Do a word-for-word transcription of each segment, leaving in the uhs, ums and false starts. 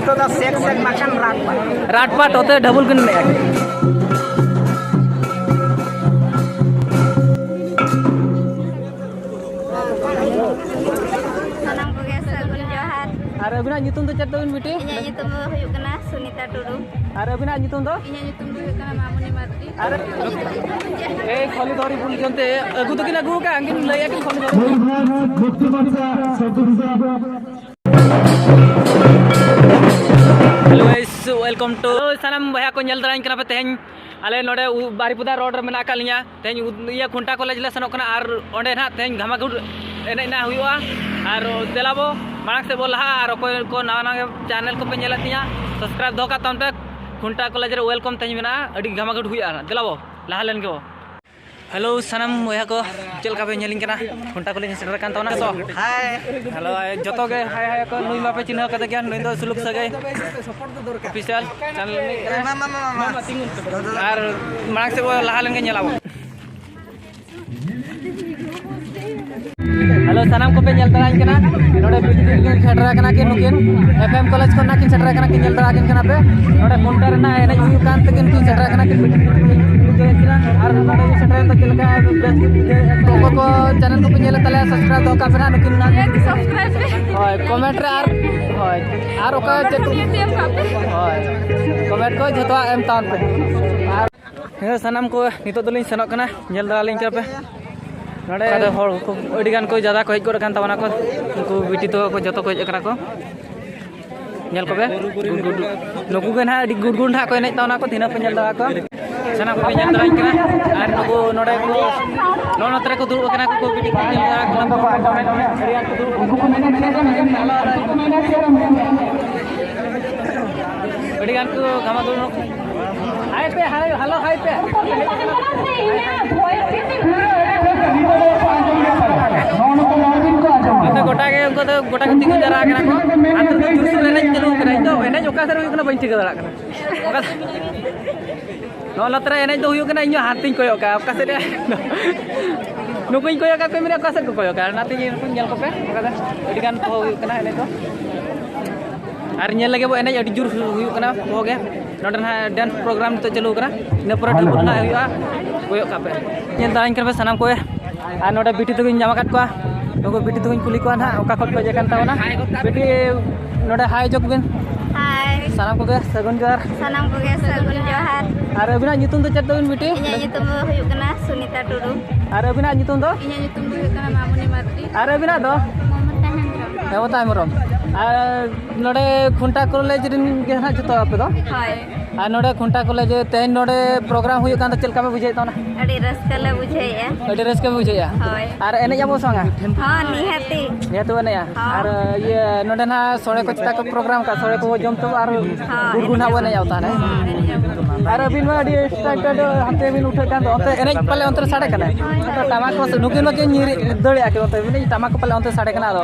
ᱛᱚ ᱫᱟ shake shake ᱢᱟᱠᱷᱟᱱ ᱨᱟᱴ ᱯᱟᱴ᱾ ᱨᱟᱴ ᱯᱟᱴ ᱚᱛᱮ ᱰᱷᱟᱵᱩᱞ ᱠᱤᱱ ᱢᱮᱱᱮᱜᱼᱟ᱾ ᱥᱟᱱᱟᱢ ᱠᱚᱜᱮ ᱥᱟᱹᱜᱩᱱ ᱡᱚᱦᱟᱨ᱾ ᱟᱨ ᱟᱹᱵᱤᱱᱟᱜ ᱧᱩᱛᱩᱢ ᱫᱚ ᱪᱮᱫ ᱛᱟᱵᱤᱱ ᱵᱤᱴᱤ? ᱤᱧᱟᱹᱜ ᱧᱩᱛᱩᱢ ᱫᱚ ᱦᱩᱭᱩᱜ ᱠᱟᱱᱟ ᱥᱩᱱᱤᱛᱟ ᱴᱩᱰᱩ᱾ ᱟᱨ ᱟᱹᱵᱤᱱᱟᱜ ᱧᱩᱛᱩᱢ ᱫᱚ? ᱤᱧᱟᱹᱜ ᱧᱩᱛᱩᱢ ᱫᱚ ᱦᱩᱭᱩᱜ ᱠᱟᱱᱟ ᱢᱟᱢᱩᱱᱤ ᱢᱟᱨᱰᱤ᱾ ᱟᱨ ᱮᱭ ᱠᱷᱚᱞᱤ ᱫᱚᱨᱤ ᱵᱩᱞ ᱡᱚᱱᱛᱮ ᱟᱹᱜᱩ ᱫᱚᱠᱤᱱ ᱟᱹᱜᱩ ᱟᱠᱟᱫ, ᱟᱹᱠᱤᱱ ᱞᱟᱹᱭ ᱟᱹᱠᱤᱱ ᱠᱷᱚᱞᱤ ᱫᱚᱨᱤ᱾ Hello guys, welcome to, ᱥᱟᱱᱟᱢ ᱵᱚᱭᱦᱟ ᱠᱚ ᱧᱮᱞ ᱫᱟᱨᱟᱧ ᱠᱟᱱᱟ ᱯᱮ ᱛᱮᱦᱮᱧ ᱟᱞᱮ ᱱᱚᱰᱮ ᱩ-, ᱵᱟᱨᱤᱯᱚᱫᱟ ᱨᱳᱰ ᱨᱮ ᱢᱮᱱᱟᱜ ᱟᱠᱟᱫ ᱞᱤᱧᱟ᱾ ᱛᱮᱦᱮᱧ ᱩ-, ᱤᱭᱟᱹ ᱠᱷᱩᱱᱴᱟ ᱠᱚᱞᱮᱡᱽ ᱞᱮ ᱥᱮᱱᱚᱜ ᱠᱟᱱᱟ ᱟᱨ ᱚᱸᱰᱮ ᱱᱟᱦᱟᱜ ᱛᱮᱦᱮᱧ ᱜᱷᱟᱢᱟᱜᱷᱩᱴ ᱮᱱᱮᱡ ᱱᱟᱦᱟᱜ ᱦᱩᱭᱩᱜᱼᱟ᱾ ᱟᱨ ᱫᱮᱞᱟ ᱵᱚ ᱢᱟᱲᱟᱝ ᱥᱮᱫ ᱵᱚ ᱞᱟᱦᱟᱜᱼᱟ᱾ ᱟᱨ ᱚᱠᱚᱭ ᱠᱚ ᱱᱟᱣᱟ ᱱᱟᱣᱟ ᱜᱮ ᱪᱮᱱᱮᱞ ᱠᱚᱯᱮ ᱧᱮᱞᱮᱫ ᱛᱤᱧᱟ, subscribe ᱫᱚᱦᱚ ᱠᱟᱜ ᱛᱟᱢ ᱯᱮ᱾ ᱠᱷᱩᱱᱴᱟ ᱠᱚᱞᱮᱡᱽ ᱨᱮ welcome ᱛᱮᱦᱮᱧ ᱢᱮᱱᱟᱜᱼᱟ, ᱟᱹᱰᱤ ᱜᱷᱟᱢᱟᱜᱷᱩᱴ ᱦᱩᱭᱩᱜᱼᱟ᱾ ᱫᱮᱞᱟ ᱵᱚ ᱞᱟᱦᱟ ᱞᱮᱱ ᱜᱮ ᱵᱚ᱾ Hello ᱥᱟᱱᱟᱢ ᱵᱚᱭᱦᱟ ᱠᱚ, ᱪᱮᱫ ᱞᱮᱠᱟ ᱯᱮ ᱧᱮᱞᱤᱧ ᱠᱟᱱᱟ? ᱠᱷᱩᱱᱴᱟ ᱠᱚᱞᱮᱡᱽ ᱥᱮᱴᱮᱨ ᱟᱠᱟᱱ ᱛᱟᱵᱚᱱᱟ ᱛᱚ᱾ Hi᱾ Hello, ᱡᱚᱛᱚ ᱜᱮ hi hi ᱠᱚ᱾ ᱱᱩᱭ ᱢᱟᱯᱮ ᱪᱤᱱᱦᱟᱹᱣ ᱠᱟᱫᱮ ᱜᱮᱭᱟ, ᱱᱩᱭ ᱫᱚ ᱥᱩᱞᱩᱠ ᱥᱟᱹᱜᱟᱹᱭ Official channel ᱨᱤᱱᱤᱡ ᱠᱟᱱᱟᱭ᱾ ᱢᱟ, ᱢᱟ, ᱢᱟ, ᱢᱟ, ᱢᱟ᱾ ᱟᱨ ᱢᱟᱲᱟᱝ ᱥᱮᱫ ᱵᱚ ᱞᱟᱦᱟ ᱞᱮᱱ ᱜᱮ ᱧᱮᱞ ᱟᱵᱚ᱾ Hello ᱥᱟᱱᱟᱢ ᱠᱚᱯᱮ ᱧᱮᱞ ᱫᱟᱲᱮᱭᱟᱧ ᱠᱟᱱᱟ, ᱱᱚᱰᱮ ᱵᱤᱴᱤ ᱛᱟᱹᱠᱤᱱ ᱥᱮᱴᱮᱨ ᱟᱠᱟᱱᱟ ᱠᱤᱱ, ᱱᱩᱠᱤᱱ F M College ᱠᱷᱚᱱ ᱱᱟᱜ ᱠᱤᱱ ᱥᱮᱴᱮᱨ ᱟᱠᱟᱱᱟ ᱠᱤᱱ, ᱧᱮᱞ ᱫᱟᱲᱮᱭᱟᱠᱤᱱ ᱠᱟᱱᱟ ᱯᱮ᱾ ᱱᱚᱰᱮ ᱠᱷᱩᱱᱴᱟᱹᱣ ᱨᱮᱱᱟᱜ ᱮᱱᱮᱡ ᱦᱩᱭᱩᱜ ᱠᱟᱱ ᱛᱮᱠᱤᱱ ᱠᱤᱱ ᱥᱮᱴᱮᱨ ᱟᱠᱟᱱᱟ ᱠᱤᱱ᱾ ᱟᱨ ᱱᱚᱰᱮ ᱥᱮᱴᱮᱨ ᱮᱱ ᱫᱚ ᱪᱮᱫ ᱞᱮᱠᱟ ᱵᱮᱥ ᱜᱮ ᱵᱩᱡᱷᱟᱹᱣ ᱮᱫᱟ? ᱚᱠᱚᱭ ᱠᱚ channel ᱠᱚᱯᱮ ᱧᱮᱞᱮᱫ ᱛᱟᱞᱮᱭᱟ, subscribe ᱫᱚᱦᱚ ᱠᱟᱜ ᱯᱮ ᱱᱟᱜ ᱱᱩᱠᱤᱱ ᱱᱟᱜ᱾ Subscribe ᱯᱮ᱾ ᱦᱳᱭ, comment ᱨᱮ ᱟᱨ, ᱦᱳᱭ, ᱟᱨ ᱚᱠᱟ ᱪᱮᱫ ᱠᱚ, ᱦᱳᱭ, comment ᱠᱚ ᱡᱷᱚᱛᱚᱣᱟᱜ ᱮᱢ ᱛᱟᱵᱚᱱ ᱯᱮ᱾ ᱟᱨ ᱦᱮᱸ, ᱥᱟᱱᱟᱢ ᱠᱚ ᱱᱤᱛᱚᱜ ᱫᱚᱞᱤᱧ ᱥᱮᱱᱚᱜ ᱠᱟᱱᱟ, ᱧᱮᱞ ᱫᱟᱨᱟ ᱞᱤᱧ ᱠᱟᱱᱟ ᱯᱮ᱾ ᱱᱚᱰᱮ ᱦᱚᱲ ᱠᱚ ᱟᱹᱰᱤ ᱜᱟᱱ ᱠᱚ ᱡᱟᱫᱟ ᱠᱚ ᱦᱮᱡ ᱜᱚᱫ ᱟᱠᱟᱱ ᱛᱟᱵᱚᱱᱟ ᱠᱚ, ᱩᱱᱠᱩ ᱵᱤᱴᱤ ᱛᱟᱠᱚ ᱠᱚ ᱡᱚᱛᱚ ᱠᱚ ᱦᱮᱡ ᱟᱠᱟᱱᱟ ᱠᱚ᱾ ᱧᱮᱞ ᱠᱚᱯᱮ, ᱜᱩᱰ ᱜᱩᱰ᱾ ᱱᱩᱠᱩ ᱜᱮ ᱱᱟᱦᱟᱜ ᱟᱹᱰᱤ ᱜᱩᱰ ᱜᱩᱰ ᱱᱟᱦᱟᱜ ᱠᱚ ᱮᱱᱮᱡ ᱛᱟᱵᱚᱱᱟ ᱠᱚ, ᱛᱤᱱᱟᱹᱜ ᱯᱮ ᱧᱮᱞ ᱫᱟᱲᱮᱭᱟ ᱠᱚᱣᱟ᱾ ᱥᱟᱱᱟᱢ ᱠᱚᱯᱮ ᱧᱮᱞ ᱫᱟᱲᱮᱭᱟᱜ ᱠᱟᱱᱟ᱾ ᱟᱨ ᱱᱩᱠᱩ ᱱᱚᱰᱮ ᱠᱚ, ᱱᱚᱜᱼᱚ ᱱᱚᱛᱮ ᱨᱮᱠᱚ ᱫᱩᱲᱩᱵ ᱟᱠᱟᱱᱟ ᱠᱚ, ᱠᱚ ᱵᱤᱴᱤ ᱠᱚ ᱧᱮᱞ ᱫᱟᱲᱮᱭᱟᱜ ᱠᱟᱱᱟ ᱠᱚ᱾ ᱟᱹᱰᱤ ᱜᱟᱱ ᱠᱚ ᱫᱩᱲᱩᱵ ᱟᱠᱟᱱᱟ᱾ ᱟᱹᱰᱤ ᱜᱟᱱ ᱠᱚ ᱜᱷᱟᱢᱟ ᱫᱩᱲᱩᱵ᱾ Hi ᱯᱮ, hi, hello, hi ᱯᱮ᱾ ᱟᱫᱚ ᱜᱚᱴᱟ ᱜᱮ ᱩᱱᱠᱩ ᱫᱚ ᱜᱚᱴᱟ ᱠᱚ ᱛᱤᱸᱜᱩ ᱡᱟᱣᱨᱟ ᱟᱠᱟᱱᱟ ᱠᱚ᱾ ᱟᱫᱚ ᱡᱳᱨ ᱥᱳᱨ ᱮᱱᱮᱡ ᱪᱟᱹᱞᱩ ᱟᱠᱟᱱᱟ᱾ ᱤᱧ ᱫᱚ ᱮᱱᱮᱡ ᱚᱠᱟ ᱥᱮᱫ ᱨᱮ ᱦᱩᱭᱩᱜ ᱠᱟᱱᱟ ᱵᱟᱹᱧ ᱴᱷᱤᱠᱟᱹ ᱫᱟᱲᱮᱭᱟᱜ ᱠᱟᱱᱟ᱾ ᱚᱠᱟ ᱥᱮᱫ? ᱱᱚᱣᱟ ᱞᱟᱛᱟᱨ ᱨᱮ ᱮᱱᱮᱡ ᱫᱚ ᱦᱩᱭᱩᱜ ᱠᱟᱱᱟ, ᱤᱧ ᱦᱚᱸ ᱦᱟᱱᱛᱮᱧ ᱠᱚᱭᱚᱜ ᱠᱟᱜᱼᱟ, ᱚᱠᱟ ᱥᱮᱫ ᱨᱮ ᱱᱩᱠᱩᱧ ᱠᱚᱭᱚᱜ ᱠᱟᱜ ᱠᱚ, ᱢᱮᱱᱟ ᱚᱠᱟ ᱥᱮᱫ ᱠᱚ ᱠᱚᱭᱚᱜ ᱠᱟᱜᱼᱟ, ᱚᱱᱟᱛᱮ ᱱᱩᱠᱩᱧ ᱧᱮᱞ ᱠᱚᱯᱮ, ᱚᱠᱟ ᱥᱮᱫ ᱟᱹᱰᱤ ᱜᱟᱱ ᱠᱚ ᱦᱩᱭᱩᱜ ᱠᱟᱱᱟ ᱮᱱᱮᱡ ᱫᱚ᱾ ᱟᱨ ᱧᱮᱞ ᱞᱟᱹᱜᱤᱫ ᱵᱚ ᱮᱱᱮᱡ, ᱟᱹᱰᱤ ᱡᱳᱨ ᱦᱩᱭᱩᱜ ᱠᱟᱱᱟ ᱵᱚᱦᱚᱜ ᱜᱮ᱾ ᱱᱚᱰᱮ ᱱᱟᱦᱟᱜ dance program ᱱᱤᱛᱚᱜ ᱪᱟᱹᱞᱩ ᱠᱟᱱᱟ, ᱤᱱᱟᱹ ᱯᱚᱨᱮ ᱰᱟᱵᱚᱞ ᱱᱟᱦᱟᱜ ᱦᱩᱭᱩᱜᱼᱟ᱾ ᱠᱚᱭᱚᱜ ᱠᱟᱜ ᱯᱮ, ᱧᱮᱞ ᱫᱟᱲᱮᱧ ᱠᱟᱱᱟ ᱯᱮ ᱥᱟᱱᱟᱢ ᱠᱚᱜᱮ᱾ ᱟᱨ ᱱᱚᱰᱮ ᱵᱤᱴᱤ ᱛᱟᱠᱚᱧ ᱧᱟᱢ ᱟᱠᱟᱫ ᱠᱚᱣᱟ, ᱱᱩᱠᱩ ᱵᱤᱴᱤ ᱛᱟᱠᱚᱧ ᱠᱩᱞᱤ ᱠᱚᱣᱟ ᱱᱟᱦᱟᱜ ᱚᱠᱟ ᱠᱷᱚᱱ ᱠᱚ ᱦᱮᱡ ᱟᱠᱟᱱ ᱛᱟᱵᱚᱱᱟ᱾ ᱵᱤᱴᱤ, ᱱᱚᱰᱮ hi ᱡᱚᱜᱽ ᱵᱤᱱ᱾ Hi᱾ ᱥᱟᱱᱟᱢ ᱠᱚᱜᱮ ᱥᱟᱹᱜᱩᱱ ᱡᱚᱦᱟᱨ᱾ ᱥᱟᱱᱟᱢ ᱠᱚᱜᱮ ᱥᱟᱹᱜᱩᱱ ᱡᱚᱦᱟᱨ᱾ ᱟᱨ ᱟᱹᱵᱤᱱᱟᱜ ᱧᱩᱛᱩᱢ ᱫᱚ ᱪᱮᱫ ᱛᱟᱵᱤᱱ ᱵᱤᱴᱤ? ᱤᱧᱟᱹᱜ ᱧᱩᱛᱩᱢ ᱫᱚ ᱦᱩᱭᱩᱜ ᱠᱟᱱᱟ ᱥᱩᱱᱤᱛᱟ ᱴᱩᱰᱩ᱾ ᱟᱨ ᱟᱹᱵᱤᱱᱟᱜ ᱧᱩᱛᱩᱢ ᱫᱚ? ᱤᱧᱟᱹᱜ ᱧᱩᱛᱩᱢ ᱫᱚ ᱦᱩᱭᱩᱜ ᱠᱟᱱᱟ ᱢᱟᱢᱚᱱᱤ ᱢᱟᱨᱰᱤ᱾ ᱟᱨ ᱟᱹᱵᱤᱱᱟᱜ ᱫᱚ? ᱢᱚᱢᱚᱛᱟ ᱦᱮᱢᱵᱨᱚᱢ᱾ ᱢᱚᱢᱚᱛᱟ ᱦᱮᱢᱵᱨᱚᱢ᱾ ᱟᱨ ᱱᱚᱰᱮ ᱠᱷᱩᱱᱴᱟ ᱠᱚᱞᱮᱡᱽ ᱨᱮᱱ ᱜᱮ ᱦᱟᱸᱜ ᱡᱚᱛᱚ ᱟᱯᱮ ᱫᱚ? ᱦᱳᱭ᱾ ᱟᱨ ᱱᱚᱰᱮ ᱠᱷᱩᱱᱴᱟ ᱠᱚᱞᱮᱡᱽ ᱨᱮ ᱛᱮᱦᱮᱧ ᱱᱚᱰᱮ program ᱦᱩᱭᱩᱜ ᱠᱟᱱ ᱫᱚ ᱪᱮᱫ ᱞᱮᱠᱟ ᱯᱮ ᱵᱩᱡᱷᱟᱹᱣᱮᱫ ᱛᱟᱵᱚᱱᱟ? ᱟᱹᱰᱤ ᱨᱟᱹᱥᱠᱟᱹ ᱞᱮ ᱵᱩᱡᱷᱟᱹᱣᱮᱫᱼᱟ᱾ ᱟᱹᱰᱤ ᱨᱟᱹᱥᱠᱟᱹ ᱯᱮ ᱵᱩᱡᱷᱟᱹᱣᱮᱫᱼᱟ? ᱦᱳᱭ᱾ ᱟᱨ ᱮᱱᱮᱡ ᱟᱵᱚ ᱥᱟᱝᱟ? ᱦᱚᱸ, ᱱᱤᱦᱟᱹᱛᱤ᱾ ᱱᱤᱦᱟᱹᱛᱤ ᱵᱚ ᱮᱱᱮᱡᱼᱟ᱾ ᱦᱚᱸ᱾ ᱟᱨ ᱤᱭᱟᱹ ᱱᱚᱰᱮ ᱱᱟᱦᱟᱜ ᱥᱚᱲᱮ ᱠᱚ ᱪᱮᱛᱟ ᱠᱚ program ᱠᱟᱜᱼᱟ, ᱥᱚᱲᱮ ᱠᱚ ᱡᱚᱢ ᱛᱟᱵᱚ ᱟᱨ ᱦᱚᱸ, ᱜᱩᱲᱜᱩ ᱱᱟᱦᱟᱜ ᱵᱚ ᱮᱱᱮᱡ ᱟᱵᱚ᱾ ᱮᱱᱮᱡ ᱟᱵᱚ ᱛᱟᱦᱚᱞᱮ᱾ ᱦᱚᱸ, ᱮᱱᱮᱡ ᱟᱵᱚ᱾ ᱟᱨ ᱟᱹᱵᱤᱱ ᱢᱟ ᱟᱹᱰᱤ excited ᱦᱟᱱᱛᱮ ᱵᱤᱱ ᱩᱴᱷᱟᱹᱜ ᱠᱟᱱ ᱫᱚ, ᱚᱱᱛᱮ ᱮᱱᱮᱡ ᱯᱟᱞᱮ ᱚᱱᱛᱮ ᱨᱮ ᱥᱟᱰᱮ ᱠᱟᱱᱟ? ᱴᱟᱢᱟᱠ ᱠᱚ ᱥᱮ ᱱᱩᱠᱤᱱ ᱢᱟᱠᱤᱱ ᱧᱤᱨ ᱫᱟᱹᱲᱮᱜᱼᱟ ᱠᱤᱱ, ᱚᱱᱛᱮ ᱵᱤᱱ ᱴᱟᱢᱟᱠ ᱠᱚ ᱯᱟᱞᱮ ᱚᱱᱛᱮ ᱥᱟᱰᱮ ᱠᱟᱱᱟ, ᱟᱫᱚ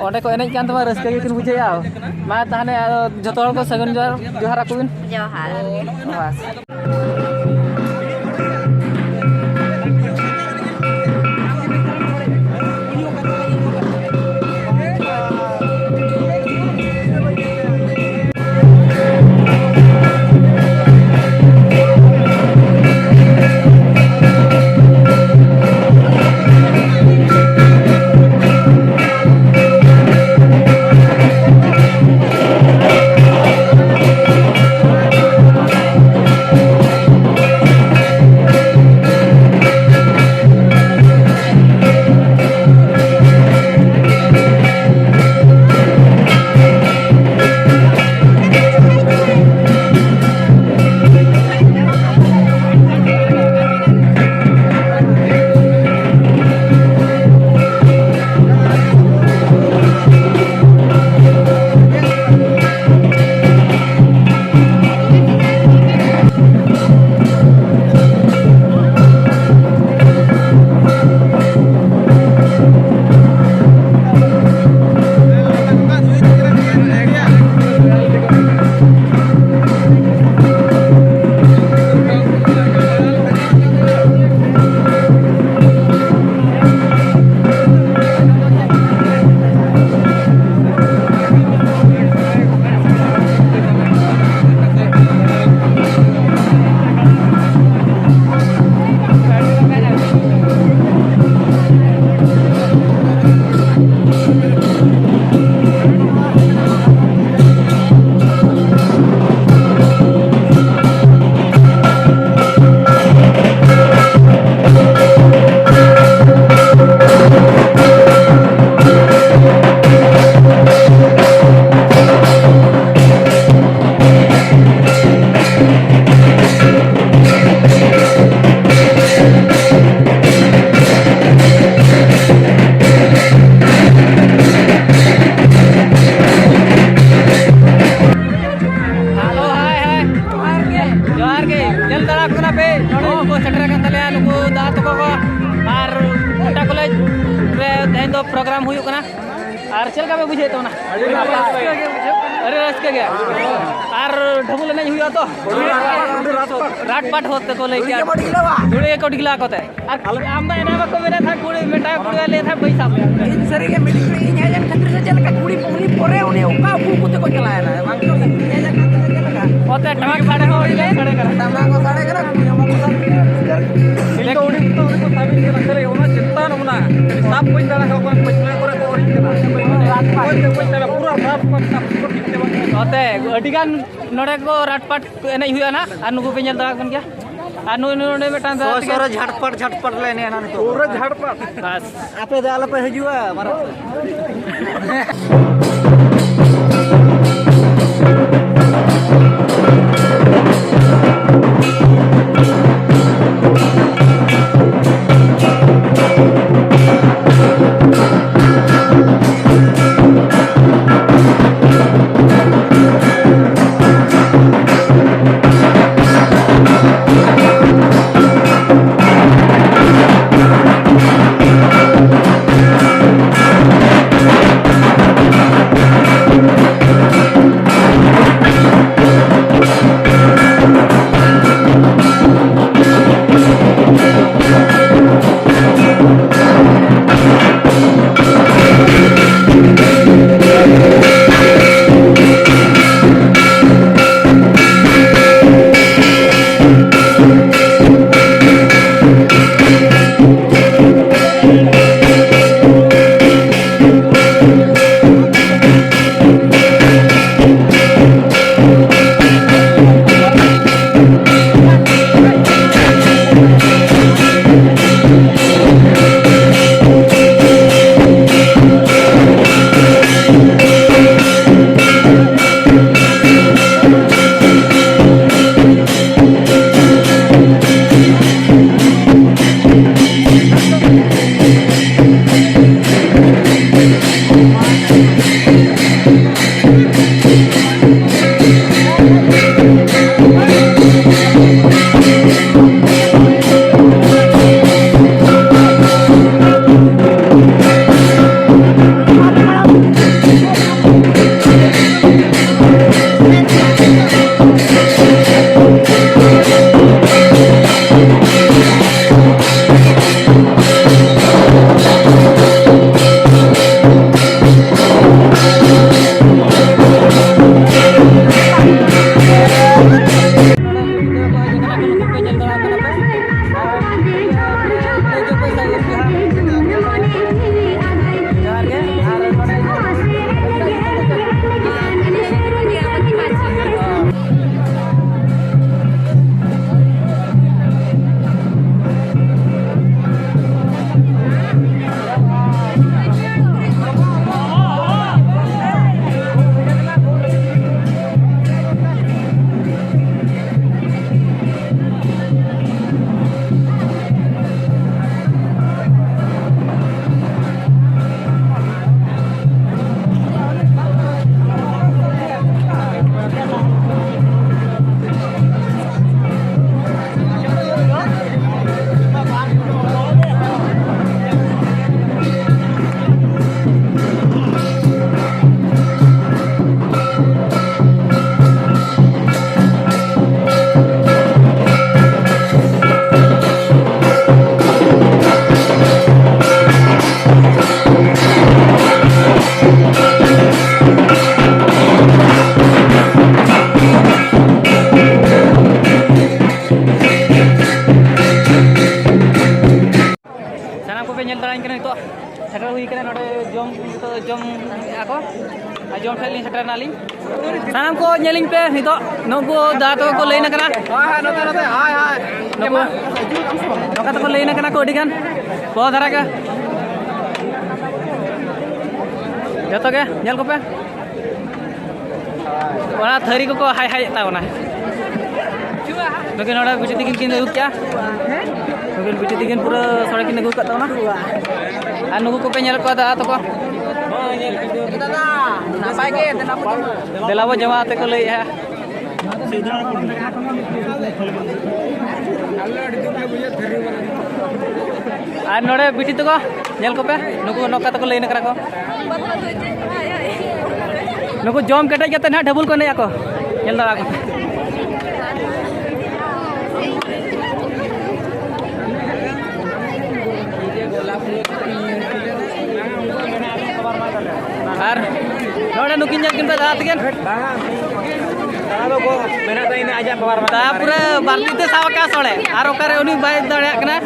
ᱚᱸᱰᱮ ᱠᱚ ᱮᱱᱮᱡ ᱠᱟᱱ ᱛᱟᱢᱟ, ᱨᱟᱹᱥᱠᱟᱹ ᱜᱮᱠᱤᱱ ᱵᱩᱡᱷᱟᱹᱣᱮᱫᱼᱟ᱾ ᱢᱟ ᱛᱟᱦᱚᱞᱮ ᱟᱫᱚ ᱡᱚᱛᱚ ᱦᱚᱲ ᱠᱚ ᱥᱟᱹᱜᱩᱱ ᱡᱚᱦᱟᱨ, ᱡᱚᱦᱟᱨ ᱟᱠᱚ ᱵᱤᱱ᱾ ᱡᱚᱦᱟᱨ᱾ ᱵᱟᱥ᱾ ᱦᱩᱭᱩᱜ ᱠᱟᱱᱟ᱾ ᱟᱨ ᱪᱮᱫ ᱞᱮᱠᱟ ᱯᱮ ᱵᱩᱡᱷᱟᱹᱣᱮᱫ ᱛᱟᱵᱚᱱᱟ? ᱟᱹᱰᱤ ᱨᱟᱹᱥᱠᱟᱹ ᱜᱮ᱾ ᱟᱨ ᱰᱷᱟᱵᱩᱞ ᱮᱱᱮᱡ ᱦᱩᱭᱩᱜᱼᱟ ᱛᱚ? ᱨᱟᱴ ᱯᱟᱴ ᱦᱚᱸ ᱛᱮᱠᱚ ᱞᱟᱹᱭ ᱠᱮᱜᱼᱟ᱾ ᱫᱷᱩᱲᱤ ᱜᱮᱠᱚ ᱰᱷᱤᱞᱟᱹᱣ ᱠᱚᱛᱮ᱾ ᱟᱨ ᱟᱢ ᱫᱚ ᱮᱱᱟᱝ ᱵᱟᱠᱚ ᱢᱮᱱᱟ ᱛᱟᱦᱮᱸᱫ ᱠᱩᱲᱤ, ᱢᱤᱫᱴᱟᱝ ᱠᱩᱲᱤ ᱞᱟᱹᱭ ᱛᱟᱦᱮᱸᱫ ᱵᱟᱹᱧ ᱥᱟᱵ ᱞᱮᱫᱟ᱾ ᱤᱧ ᱥᱟᱹᱨᱤ ᱜᱮ ᱢᱤᱫ ᱠᱩᱲᱤ ᱤᱧ ᱦᱮᱡ ᱮᱱ ᱠᱷᱟᱹᱛᱤᱨ ᱥᱮ ᱪᱮᱫ ᱞᱮᱠᱟ ᱠᱩᱲᱤ ᱩᱱᱤ ᱯᱚᱨᱮ ᱩᱱᱤ ᱚᱠᱟ ᱩᱠᱩ ᱩᱠᱩ ᱛᱮᱠᱚ ᱪᱟᱞᱟᱣ ᱮᱱᱟ? ᱵᱟᱝ ᱪᱚ ᱤᱧ ᱦᱮᱡ ᱟᱠᱟᱱ ᱛᱮ ᱪᱮᱫ ᱞᱮᱠᱟ? ᱚᱛᱮ ᱴᱟᱢᱟᱠ ᱥᱟᱰᱮ ᱦᱚᱸ ᱟᱹᱰᱤ ᱜᱟᱱ ᱥᱟᱰᱮ ᱠᱟᱱᱟ᱾ ᱴᱟᱢᱟᱠ ᱦᱚᱸ ᱥᱟᱰᱮ ᱠᱟᱱᱟ, ᱠᱩᱲᱤ ᱦᱚᱸ ᱵᱟᱠᱚ ᱥᱟᱵ ᱠᱮᱫᱟ᱾ ᱤᱧ ᱫᱚ ᱩᱱᱤ ᱩᱛᱟᱹᱨ ᱩᱱᱤ ᱠᱚ ᱥᱟᱵ ᱤᱧ ᱠᱟᱱᱟ, ᱠᱷᱟᱹᱞᱤ ᱚᱱᱟ ᱪᱮᱛᱟᱱ ᱚᱱᱟ ᱥᱟᱵ ᱵᱟᱹᱧ ᱫᱟᱲᱮ ᱠᱟᱜ ᱠᱚᱣᱟ, ᱯᱟᱹᱪᱷᱞᱟᱹ ᱠᱚᱨᱮ ᱠᱚ ᱚᱨᱤᱧ ᱠᱟᱱᱟ᱾ ᱚᱠᱚᱭ ᱛᱮ ᱵᱟᱹᱧ ᱫᱟᱲᱮᱭᱟᱜᱼᱟ, ᱯᱩᱨᱟᱹ ᱨᱟᱯ ᱯᱟᱴ ᱥᱟᱵ ᱠᱚ ᱴᱷᱤᱠ ᱪᱟᱵᱟ ᱠᱮᱫᱟ᱾ ᱱᱚᱛᱮ ᱟᱹᱰᱤ ᱜᱟᱱ ᱱᱚᱰᱮ ᱠᱚ ᱨᱟᱴ ᱯᱟᱴ ᱮᱱᱮᱡ ᱦᱩᱭᱩᱜᱼᱟ ᱱᱟᱦᱟᱜ, ᱟᱨ ᱱᱩᱠᱩ ᱯᱮ ᱧᱮᱞ ᱫᱟᱲᱮᱭᱟᱜ ᱠᱟᱱ ᱜᱮᱭᱟ᱾ ᱟᱨ ᱱᱩᱭ ᱱᱩᱭ ᱱᱚᱰᱮ ᱢᱤᱫᱴᱟᱝ ᱫᱟᱫᱟ ᱥᱚ ᱛᱟᱹᱠᱤᱱ᱾ ᱥᱚᱨᱮ ᱡᱷᱟᱴᱯᱟᱴ ᱡᱷᱟᱴᱯᱟᱴ ᱞᱮ ᱮᱱᱮᱡᱼᱟ ᱱᱤᱛᱚᱜ᱾ ᱯᱩᱨᱟᱹ ᱡᱷᱟᱴᱯᱟᱴ᱾ ᱵᱟᱥ᱾ ᱟᱯᱮ ᱫᱚ ᱟᱞᱚᱯᱮ ᱦᱤᱡᱩᱜᱼᱟ ᱢᱟᱨᱟᱝ᱾ ᱡᱚᱢ, ᱱᱤᱛᱚᱜ ᱫᱚ ᱡᱚᱢ ᱮᱫᱟ ᱠᱚ ᱟᱨ ᱡᱚᱢ ᱴᱷᱮᱱ ᱞᱤᱧ ᱥᱮᱴᱮᱨ ᱮᱱᱟᱞᱤᱧ᱾ ᱥᱟᱱᱟᱢ ᱠᱚ ᱧᱮᱞᱤᱧ ᱯᱮ, ᱱᱤᱛᱚᱜ ᱱᱩᱠᱩ ᱫᱟᱫᱟ ᱛᱟᱠᱚ ᱠᱚ ᱞᱟᱹᱭᱤᱱ ᱟᱠᱟᱱᱟ᱾ ᱦᱳᱭ, ᱦᱳᱭ, ᱱᱚᱛᱮ, ᱱᱚᱛᱮ, ᱦᱳᱭ, ᱦᱳᱭ᱾ ᱱᱩᱠᱩ ᱱᱚᱝᱠᱟ ᱛᱮᱠᱚ ᱞᱟᱹᱭᱤᱱ ᱟᱠᱟᱱᱟ ᱠᱚ ᱟᱹᱰᱤ ᱜᱟᱱ ᱵᱚᱦᱚᱜ ᱫᱷᱟᱨᱟ ᱜᱮ᱾ ᱡᱚᱛᱚ ᱜᱮ ᱧᱮᱞ ᱠᱚᱯᱮ᱾ ᱚᱱᱟ ᱛᱷᱟᱹᱨᱤ ᱠᱚᱠᱚ ᱦᱟᱭ ᱦᱟᱭᱮᱫ ᱛᱟᱵᱚᱱᱟ᱾ ᱱᱩᱠᱤᱱ ᱱᱚᱰᱮ ᱵᱤᱴᱤ ᱛᱤᱠᱤᱱ ᱠᱤᱱ ᱟᱹᱜᱩ ᱠᱮᱜᱼᱟ᱾ ᱱᱩᱠᱤᱱ ᱵᱤᱴᱤ ᱛᱤᱠᱤᱱ ᱯᱩᱨᱟᱹ ᱥᱚᱲᱮ ᱠᱤᱱ ᱟᱹᱜᱩ ᱠᱟᱜ ᱛᱟᱵᱚᱱᱟ᱾ ᱟᱨ ᱱᱩᱠᱩ ᱠᱚᱯᱮ ᱧᱮᱞᱮᱫ ᱠᱚᱣᱟ ᱫᱟᱫᱟ ᱛᱟᱠᱚ? ᱫᱟᱫᱟ, ᱱᱟᱯᱟᱭ ᱜᱮ, ᱫᱮᱞᱟ ᱵᱚ ᱡᱚᱢᱟ᱾ ᱫᱮᱞᱟ ᱵᱚ ᱡᱚᱢᱟ ᱟᱛᱮ ᱠᱚ ᱞᱟᱹᱭᱮᱫᱼᱟ᱾ ᱟᱨ ᱱᱚᱰᱮ ᱵᱤᱴᱤ ᱛᱟᱠᱚ ᱧᱮᱞ ᱠᱚᱯᱮ, ᱱᱩᱠᱩ ᱱᱚᱝᱠᱟ ᱛᱮᱠᱚ ᱞᱟᱹᱭᱤᱱ ᱠᱟᱱᱟ ᱠᱚ᱾ ᱱᱩᱠᱩ ᱡᱚᱢ ᱠᱮᱴᱮᱡ ᱠᱟᱛᱮ ᱱᱟᱦᱟᱜ ᱰᱷᱟᱵᱩᱞ ᱠᱚ ᱮᱱᱮᱡ ᱟᱠᱚ, ᱧᱮᱞ ᱫᱟᱲᱮᱭᱟᱜ ᱠᱚ᱾ ᱟᱨ ᱱᱚᱰᱮ ᱱᱩᱠᱤᱱ ᱧᱮᱞ ᱠᱤᱱ ᱯᱮ ᱫᱟᱫᱟ ᱛᱟᱹᱠᱤᱱ᱾ ᱵᱟᱝᱟ, ᱫᱟᱫᱟ ᱫᱚ ᱜᱚ-, ᱢᱮᱱᱟᱜ ᱛᱟᱭᱟ ᱤᱱᱟᱹ ᱟᱡᱟᱜ ᱯᱟᱣᱟᱨ ᱢᱮᱱᱟᱜ ᱫᱟᱫᱟ ᱛᱟᱭᱟ᱾ ᱯᱩᱨᱟᱹ ᱵᱟᱹᱞᱛᱤ ᱛᱮ ᱥᱟᱵ ᱟᱠᱟᱫ ᱥᱚᱲᱮ, ᱟᱨ ᱚᱠᱟᱨᱮ ᱩᱱᱤ ᱵᱟᱭ ᱫᱟᱲᱮᱭᱟᱜ ᱠᱟᱱᱟ᱾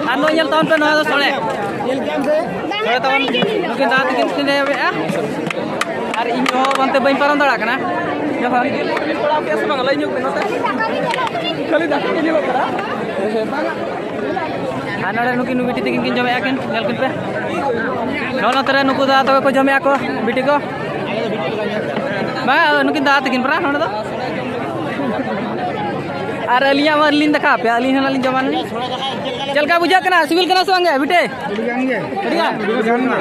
ᱟᱨ ᱱᱚᱜᱼᱚᱭ ᱧᱮᱞ ᱛᱟᱵᱚᱱ ᱯᱮ, ᱱᱚᱣᱟ ᱫᱚ ᱥᱚᱲᱮ᱾ ᱥᱚᱲᱮ ᱛᱟᱵᱚᱱ ᱱᱩᱠᱤᱱ ᱫᱟᱫᱟ ᱛᱟᱹᱠᱤᱱ ᱠᱤᱱ ᱮᱢᱮᱫᱼᱟ, ᱟᱨ ᱤᱧ ᱦᱚᱸ ᱚᱱᱛᱮ ᱵᱟᱹᱧ ᱯᱟᱨᱚᱢ ᱫᱟᱲᱮᱭᱟᱜ ᱠᱟᱱᱟ᱾ ᱡᱚᱠᱷᱚᱱ ᱠᱷᱟᱹᱞᱤ ᱫᱟᱠᱟ ᱜᱮ ᱧᱮᱞᱚᱜ ᱠᱟᱱᱟ᱾ ᱟᱨ ᱱᱚᱰᱮ ᱱᱩᱠᱤᱱ ᱵᱤᱴᱤ ᱛᱟᱹᱠᱤᱱ ᱠᱤᱱ ᱡᱚᱢᱮᱫᱼᱟ ᱠᱤᱱ, ᱧᱮᱞ ᱠᱤᱱ ᱯᱮ᱾ ᱱᱚᱜᱼᱚ ᱱᱚᱛᱮ ᱨᱮ ᱱᱩᱠᱩ ᱫᱟᱫᱟ ᱛᱟᱠᱚ ᱠᱚ ᱡᱚᱢᱮᱫᱼᱟ ᱠᱚ, ᱵᱤᱴᱤ ᱠᱚ᱾ ᱵᱟᱝ, ᱱᱩᱠᱤᱱ ᱫᱟᱫᱟ ᱛᱟᱹᱠᱤᱱ ᱯᱟᱨᱟ ᱱᱚᱰᱮ ᱫᱚ᱾ ᱟᱨ ᱟᱹᱞᱤᱧᱟᱜ ᱢᱟ ᱞᱤᱧ ᱫᱮᱠᱷᱟᱣ ᱟᱯᱮᱭᱟ, ᱟᱹᱞᱤᱧ ᱦᱚᱸ ᱞᱤᱧ ᱡᱚᱢᱟ ᱱᱟᱞᱤᱧ᱾ ᱪᱮᱫ ᱞᱮᱠᱟ ᱵᱩᱡᱷᱟᱹᱜ ᱠᱟᱱᱟ? ᱥᱤᱵᱤᱞ ᱠᱟᱱᱟ ᱥᱮ ᱵᱟᱝ ᱜᱮ, ᱵᱤᱴᱤ? ᱟᱹᱰᱤ ᱜᱟᱱ ᱜᱮ᱾ ᱟᱹᱰᱤ ᱜᱟᱱ? ᱟᱹᱰᱤ ᱜᱟᱱ ᱢᱟ᱾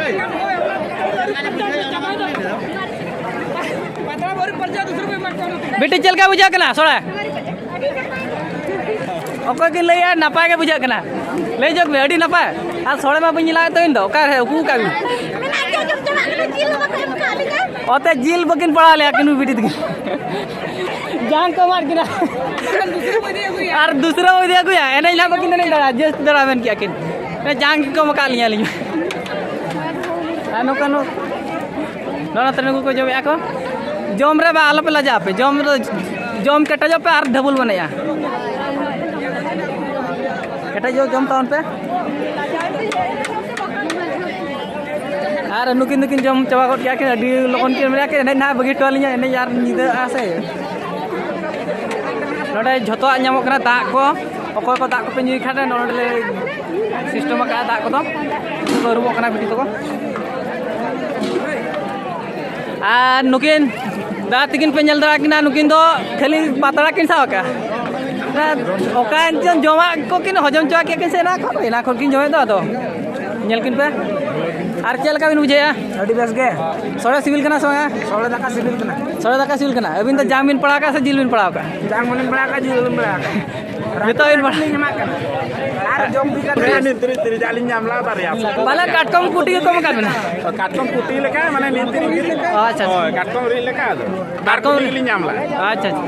ᱵᱤᱴᱤ, ᱪᱮᱫ ᱞᱮᱠᱟ ᱵᱩᱡᱷᱟᱹᱜ ᱠᱟᱱᱟ ᱥᱚᱲᱮ? ᱚᱠᱚᱭ ᱠᱤᱱ ᱞᱟᱹᱭᱮᱜᱼᱟ ᱱᱟᱯᱟᱭ ᱜᱮ ᱵᱩᱡᱷᱟᱹᱜ ᱠᱟᱱᱟ? ᱞᱟᱹᱭ ᱡᱚᱜ ᱢᱮ, ᱟᱹᱰᱤ ᱱᱟᱯᱟᱭ᱾ ᱟᱨ ᱥᱚᱲᱮ ᱢᱟ ᱵᱟᱹᱧ ᱞᱟᱜ ᱛᱟᱹᱵᱤᱱ ᱫᱚ, ᱚᱠᱟᱨᱮ ᱩᱠᱩ ᱠᱟᱜ ᱵᱤᱱ? ᱚᱛᱮ ᱡᱤᱞ ᱵᱟᱹᱠᱤᱱ ᱯᱟᱲᱟᱣ ᱞᱮᱭᱟ ᱠᱤᱱ ᱵᱤᱴᱤ ᱛᱟᱹᱠᱤᱱ᱾ ᱡᱟᱝ ᱠᱚ ᱮᱢᱟᱫ ᱠᱤᱱᱟ᱾ ᱟᱨ ᱫᱩᱥᱨᱟᱹ ᱵᱚ ᱤᱫᱤ ᱟᱹᱜᱩᱭᱟ, ᱮᱱᱮᱡ ᱱᱟᱦᱟᱜ ᱵᱟᱹᱠᱤᱱ ᱮᱱᱮᱡ ᱫᱟᱲᱮᱭᱟᱜᱼᱟ, ᱡᱟᱹᱥᱛᱤ ᱫᱟᱲᱮ ᱟᱵᱮᱱ ᱠᱮᱭᱟ ᱠᱤᱱ᱾ ᱡᱟᱝ ᱜᱮᱠᱚ ᱮᱢ ᱟᱠᱟᱫ ᱞᱤᱧᱟ ᱟᱹᱞᱤᱧ ᱢᱟ᱾ ᱟᱨ ᱱᱚᱝᱠᱟ ᱱᱚ-, ᱱᱚᱣᱟ ᱱᱚᱛᱮ ᱱᱩᱠᱩ ᱠᱚ ᱡᱚᱢᱮᱫᱼᱟ ᱠᱚ᱾ ᱡᱚᱢ ᱨᱮ ᱵᱟ ᱟᱞᱚᱯᱮ ᱞᱟᱡᱟᱜ ᱟᱯᱮ, ᱡᱚᱢ ᱨᱮ, ᱡᱚᱢ ᱠᱮᱴᱮᱡᱚᱜ ᱯᱮ ᱟᱨ ᱰᱷᱟᱹᱵᱩᱞ ᱵᱚᱱ ᱮᱱᱮᱡᱼᱟ᱾ ᱠᱮᱴᱮᱡᱚᱜ ᱡᱚᱢ ᱛᱟᱵᱚᱱ ᱯᱮ᱾ ᱟᱨ ᱱᱩᱠᱤᱱ ᱫᱚᱠᱤᱱ ᱡᱚᱢ ᱪᱟᱵᱟ ᱜᱚᱫ ᱠᱮᱜᱼᱟ ᱠᱤᱱ, ᱟᱹᱰᱤ ᱞᱚᱜᱚᱱ ᱠᱤᱱ ᱢᱮᱱᱟ ᱠᱤᱱ, "ᱮᱱᱮᱡ ᱱᱟᱦᱟᱜ ᱵᱟᱹᱜᱤ ᱦᱚᱴᱚ ᱟᱹᱞᱤᱧᱟ, ᱮᱱᱮᱡ ᱟᱨ ᱧᱤᱫᱟᱹᱜᱼᱟ ᱥᱮ?" ᱱᱚᱰᱮ ᱡᱷᱚᱛᱚᱣᱟᱜ ᱧᱟᱢᱚᱜ ᱠᱟᱱᱟ, ᱫᱟᱜ ᱠᱚ, ᱚᱠᱚᱭ ᱠᱚ ᱫᱟᱜ ᱠᱚᱯᱮ ᱧᱩᱭ ᱠᱷᱟᱱ ᱱᱚᱰᱮ ᱞᱮ system ᱟᱠᱟᱫᱼᱟ ᱫᱟᱜ ᱠᱚᱫᱚ᱾ ᱩᱱᱠᱩ ᱟᱹᱨᱩᱵᱚᱜ ᱠᱟᱱᱟ ᱵᱤᱴᱤ ᱛᱟᱠᱚ᱾ ᱟᱨ ᱱᱩᱠᱤᱱ ᱫᱟᱫᱟ ᱛᱟᱹᱠᱤᱱ ᱯᱮ ᱧᱮᱞ ᱫᱟᱲᱮᱭᱟᱜ ᱠᱤᱱᱟ, ᱱᱩᱠᱤᱱ ᱫᱚ ᱠᱷᱟᱹᱞᱤ ᱯᱟᱛᱲᱟ ᱠᱤᱱ ᱥᱟᱵ ᱟᱠᱟᱫᱼᱟ᱾ ᱚᱠᱟ ᱪᱚᱝ ᱡᱚᱢᱟᱜ ᱠᱚ ᱠᱤᱱ ᱦᱚᱡᱚᱢ ᱪᱚ ᱠᱮᱫ ᱠᱤᱱ ᱥᱮ ᱮᱱᱟ ᱠᱷᱚᱱ, ᱮᱱᱟ ᱠᱷᱚᱱ ᱠᱤᱱ ᱡᱚᱢᱮᱫ ᱫᱚ᱾ ᱟᱫᱚ ᱧᱮᱞ ᱠᱤᱱ ᱯᱮ᱾ ᱟᱨ ᱪᱮᱫ ᱞᱮᱠᱟ ᱵᱤᱱ ᱵᱩᱡᱷᱟᱹᱣᱮᱫᱼᱟ? ᱟᱹᱰᱤ ᱵᱮᱥ ᱜᱮ᱾ ᱥᱚᱲᱮ ᱥᱤᱵᱤᱞ ᱠᱟᱱᱟ ᱥᱮ ᱵᱟᱝᱟ? ᱥᱚᱲᱮ ᱫᱟᱠᱟ ᱥᱤᱵᱤᱞ ᱠᱟᱱᱟ᱾ ᱥᱚᱲᱮ ᱫᱟᱠᱟ ᱥᱤᱵᱤᱞ ᱠᱟᱱᱟ᱾ ᱟᱹᱵᱤᱱ ᱫᱚ ᱡᱟᱝ ᱵᱤᱱ ᱯᱟᱲᱟᱣ ᱠᱟᱜᱼᱟ ᱥᱮ ᱡᱤᱞ ᱵᱤᱱ ᱯᱟᱲᱟᱣ ᱠᱟᱜᱼᱟ? ᱡᱟᱝ ᱦᱚᱸᱞᱤᱧ ᱯᱟᱲᱟᱣ ᱠᱟᱜᱼᱟ, ᱡᱤᱞ ᱦᱚᱸᱞᱤᱧ ᱯᱟᱲᱟᱣ ᱠᱟᱜᱼᱟ᱾ ᱡᱚᱛᱚ ᱵᱤᱱ ᱯᱟᱲᱟᱣ ᱞᱤᱧ ᱮᱢᱟᱜ ᱠᱟᱱᱟ᱾ ᱟᱨ ᱡᱚᱢ ᱵᱤ ᱠᱟᱛᱮ ᱛᱤᱨᱤ, ᱛᱤᱨᱤ, ᱛᱤᱨᱤ, ᱡᱟᱞᱤᱧ ᱧᱟᱢ ᱞᱮᱫᱟ ᱵᱟᱨᱭᱟ᱾ ᱯᱟᱞᱮ ᱠᱟᱴᱠᱚᱢ ᱠᱩᱴᱤ ᱜᱮᱠᱚ ᱮᱢ ᱟᱠᱟᱫ ᱵᱤᱱᱟ᱾ ᱠᱟᱴᱠᱚᱢ ᱠᱩᱴᱤ ᱞᱮᱠᱟ, ᱢᱟᱱᱮ ᱱᱤᱛ ᱨᱤᱧ ᱚ, ᱟᱪᱪᱷᱟ, ᱟᱪᱪᱷᱟ᱾ ᱦᱳᱭ, ᱠᱟᱴᱠᱚᱢ ᱨᱤᱫ ᱞᱮᱠᱟ ᱟᱫᱚ᱾ ᱠᱟᱴᱠᱚᱢ ᱠᱩᱴᱤ ᱜᱮᱞᱤᱧ ᱧᱟᱢ ᱞᱮᱫᱟ᱾ ᱟᱪᱪᱷᱟ, ᱟᱪᱪᱷᱟ᱾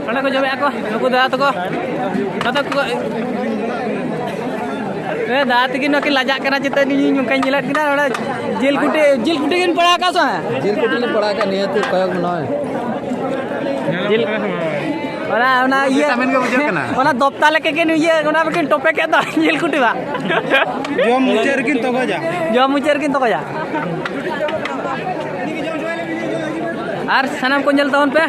ᱱᱚᱰᱮ ᱠᱚ ᱡᱚᱢᱮᱫᱼᱟ ᱠᱚ, ᱱᱩᱠᱩ ᱫᱟᱫᱟ ᱛᱟᱠᱚ᱾ ᱱᱚᱛᱮ ᱠᱚ, ᱮ, ᱫᱟᱫᱟ ᱛᱟᱹᱠᱤᱱ ᱱᱚᱣᱟ ᱠᱤᱱ ᱞᱟᱡᱟᱜ ᱠᱟᱱᱟ, ᱪᱮᱛᱟ ᱤᱧ ᱱᱚᱝᱠᱟᱧ ᱧᱮᱞᱮᱫ ᱠᱤᱱᱟ, ᱱᱚᱰᱮ ᱡᱤᱞ ᱠᱩᱴᱤ, ᱡᱤᱞ ᱠᱩᱴᱤ ᱠᱤᱱ ᱯᱟᱲᱟᱣ ᱟᱠᱟᱫ ᱥᱮ ᱵᱟᱝ? ᱡᱤᱞ ᱠᱩᱴᱤ ᱞᱤᱧ ᱯᱟᱲᱟᱣ ᱟᱠᱟᱫ, ᱱᱤᱭᱟᱹ ᱛᱮ ᱠᱚᱭᱚᱜ ᱢᱮ ᱱᱚᱜᱼᱚᱭ᱾ ᱡᱤᱞ, ᱚᱱᱟ, ᱚᱱᱟ ᱤᱭᱟᱹ, vitamin ᱜᱮ ᱵᱩᱡᱷᱟᱹᱜ ᱠᱟᱱᱟ᱾ ᱚᱱᱟ ᱫᱚᱯᱛᱟ ᱞᱮᱠᱟ ᱠᱤᱱ ᱤᱭᱟᱹ, ᱚᱱᱟ ᱵᱟᱹᱠᱤᱱ ᱴᱚᱯᱮ ᱠᱮᱫ ᱫᱚ, ᱡᱤᱞ ᱠᱩᱴᱤ ᱵᱟ᱾ ᱡᱚᱢ ᱢᱩᱪᱟᱹᱫ ᱨᱮᱠᱤᱱ ᱛᱚᱜᱚᱡᱟ᱾ ᱡᱚᱢ ᱢᱩᱪᱟᱹᱫ ᱨᱮᱠᱤᱱ ᱛᱚᱜᱚᱡᱟ᱾ ᱟᱨ ᱥᱟᱱᱟᱢ ᱠᱚ ᱧᱮᱞ ᱛᱟᱵᱚᱱ ᱯᱮ᱾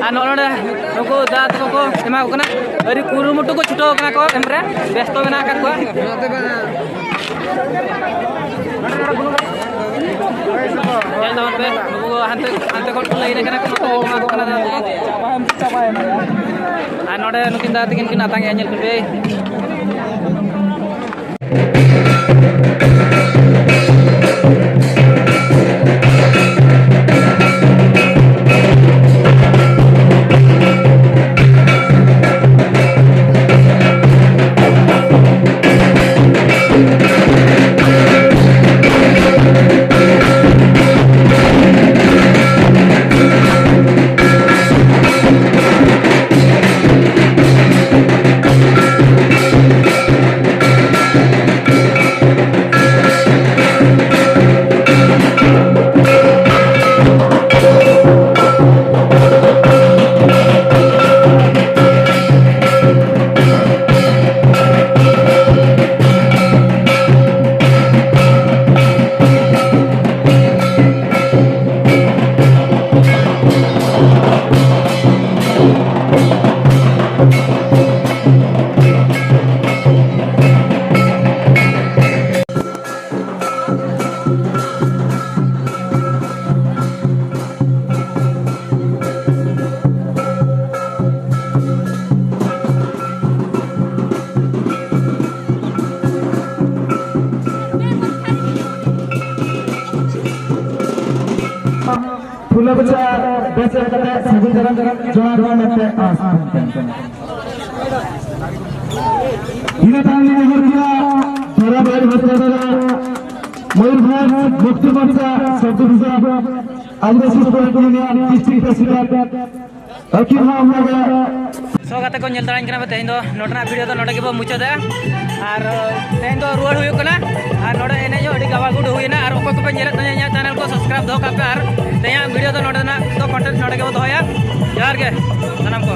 ᱟᱨ ᱱᱚᱜᱼᱚ ᱱᱚᱰᱮ ᱱᱩᱠᱩ ᱫᱟᱫᱟ ᱛᱟᱠᱚ ᱠᱚ ᱮᱢᱟ ᱠᱚ ᱠᱟᱱᱟ᱾ ᱟᱹᱰᱤ ᱠᱩᱨᱩᱢᱩᱴᱩ ᱠᱚ ᱪᱷᱩᱴᱟᱹᱣ ᱠᱟᱱᱟ ᱠᱚ ᱮᱢ ᱨᱮ, ᱵᱮᱥᱛᱚ ᱢᱮᱱᱟᱜ ᱟᱠᱟᱫ ᱠᱚᱣᱟ᱾ ᱧᱮᱞ ᱛᱟᱵᱚᱱ ᱯᱮ, ᱱᱩᱠᱩ ᱠᱚ ᱦᱟᱱᱛᱮ, ᱦᱟᱱᱛᱮ ᱠᱷᱚᱱ ᱠᱚ ᱞᱟᱹᱭᱤᱱ ᱟᱠᱟᱱᱟ ᱠᱚ, ᱱᱚᱛᱮ ᱨᱮ ᱮᱢᱟ ᱠᱚ ᱠᱟᱱᱟ ᱫᱟᱫᱟ ᱛᱟᱠᱚ᱾ ᱟᱨ ᱱᱚᱰᱮ ᱱᱩᱠᱤᱱ ᱫᱟᱫᱟ ᱛᱟᱹᱠᱤᱱ ᱠᱤᱱ ᱟᱛᱟᱝ ᱮᱫᱼᱟ, ᱧᱮᱞ ᱠᱚᱯᱮ᱾ ᱯᱷᱩᱞᱟᱹ ᱵᱮᱪᱟ ᱵᱮᱥ ᱞᱮᱠᱟᱛᱮ ᱥᱟᱹᱜᱩᱱ ᱫᱟᱨᱟᱢ ᱡᱚᱦᱟᱨ ᱢᱟ ᱢᱮᱱᱛᱮ ᱟᱸᱥ ᱛᱟᱦᱮᱱ ᱠᱟᱱᱟ᱾ ᱤᱱᱟᱹ ᱛᱟᱭᱚᱢ ᱞᱤᱧ ᱱᱮᱦᱚᱨ ᱠᱮᱫᱟ ᱫᱷᱟᱨᱟᱵᱟᱦᱤ ᱦᱚᱥᱯᱤᱴᱟᱞ ᱢᱚᱭᱩᱨᱵᱷᱚᱸᱡᱽ ᱢᱩᱠᱛᱤ ᱢᱳᱨᱪᱟ ᱥᱚᱵᱽ ᱰᱤᱵᱷᱤᱡᱚᱱ ᱟᱹᱫᱤᱵᱟᱹᱥᱤ ᱥᱴᱩᱰᱮᱱᱴ ᱤᱭᱩᱱᱤᱭᱚᱱ ᱰᱤᱥᱴᱨᱤᱠᱴ ᱯᱨᱮᱥᱤᱰᱮᱱᱴ ᱟᱹᱠᱤᱱ ᱦᱚᱸ ᱚᱱᱟᱜᱮ ᱥᱚ ᱜᱟᱛᱮ ᱠᱚ ᱧᱮᱞ ᱫᱟᱲᱟᱧ ᱠᱟᱱᱟ ᱯᱮ, ᱛᱮᱦᱮᱧ ᱫᱚ ᱱᱚᱰᱮᱱᱟᱜ ᱵᱷᱤᱰᱤᱭᱳ ᱫᱚ ᱱᱚᱰᱮ ᱜᱮᱵᱚ ᱢᱩᱪᱟᱹᱫᱟ᱾ ᱟᱨ ᱛᱮᱦᱮᱧ ᱫᱚ ᱨᱩᱣᱟᱹᱲ ᱦᱩᱭᱩᱜ ᱠᱟᱱᱟ᱾ ᱟᱨ ᱱᱚᱰᱮ ᱮᱱᱮᱡ ᱦᱚᱸ ᱟᱹᱰᱤ ᱜᱟᱵᱟ ᱜᱩᱰ ᱦᱩᱭᱱᱟ᱾ ᱟᱨ ᱚᱠᱚᱭ ᱠᱚᱯᱮ ᱧᱮᱞᱮᱫ ᱛᱟᱦᱮᱸ ᱤᱧᱟᱹᱜ ᱪᱮᱱᱮᱞ ᱠᱚ ᱥᱟᱵᱥᱠᱨᱟᱭᱤᱵ ᱫᱚᱦᱚ ᱠᱟᱜ ᱯᱮ᱾ ᱟᱨ ᱛᱮᱦᱮᱧᱟᱜ ᱵᱷᱤᱰᱤᱭᱳ ᱫᱚ ᱱᱚᱰᱮᱱᱟᱜ ᱫᱚ ᱠᱚᱱᱴᱮᱱᱴ ᱱᱚᱰᱮ ᱜᱮᱵᱚ ᱫᱚᱦᱚᱭᱟ᱾ ᱡᱚᱦᱟᱨ ᱜᱮ ᱥᱟᱱᱟᱢ ᱠᱚ᱾